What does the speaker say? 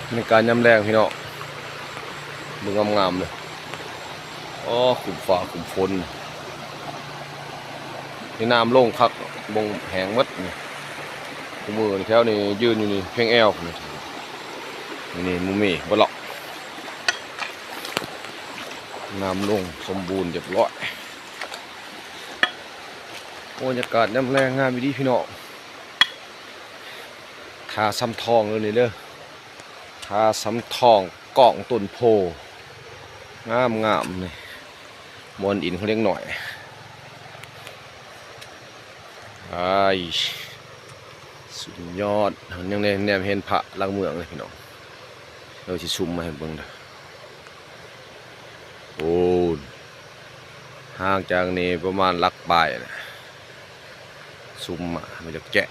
ບັນຍາກາດຍາມແລງພີ່ນ້ອງ ເບິ່ງງາມໆເລີຍ. ອໍ ຄຸມຟ້າຄຸມຝົນ ນີ້ນ້ຳລົງຄັກ ບົງແຫ້ງໝົດນີ້. ຄູ່ມື້ນີ້ແຖວນີ້ຢືນຢູ່ນີ້ພຽງແອວນີ້ ນີ້ໝູ່ມີບໍ່ເລາະ ນ້ຳລົງສົມບູນຮຽບຮ້ອຍ. ໂອ້ ບັນຍາກາດຍາມແລງງາມອີ່ຫຼີພີ່ນ້ອງ. ທ່າຊຳທອງເດີນີ້ເດີ ທ່າຊຳທອງກ້ອງຕົ້ນໂພ ງາມໆ ນີ້ ບ່ອນຫຼິ້ນຂອງເດັກນ້ອຍ. ອ້າຍ ສຸດຍອດ ຍັງໄດ້ແນມເຫັນພະຫຼັກເມືອງເລີຍພີ່ນ້ອງ. ດຽວຊິຊູມມາໃຫ້ເບິ່ງເດີ. ໂອ້ ຫ່າງຈາກນີ້ປະມານຫຼັກປາຍນະ ຊູມມາ ມັນຈະແຈ້ງ.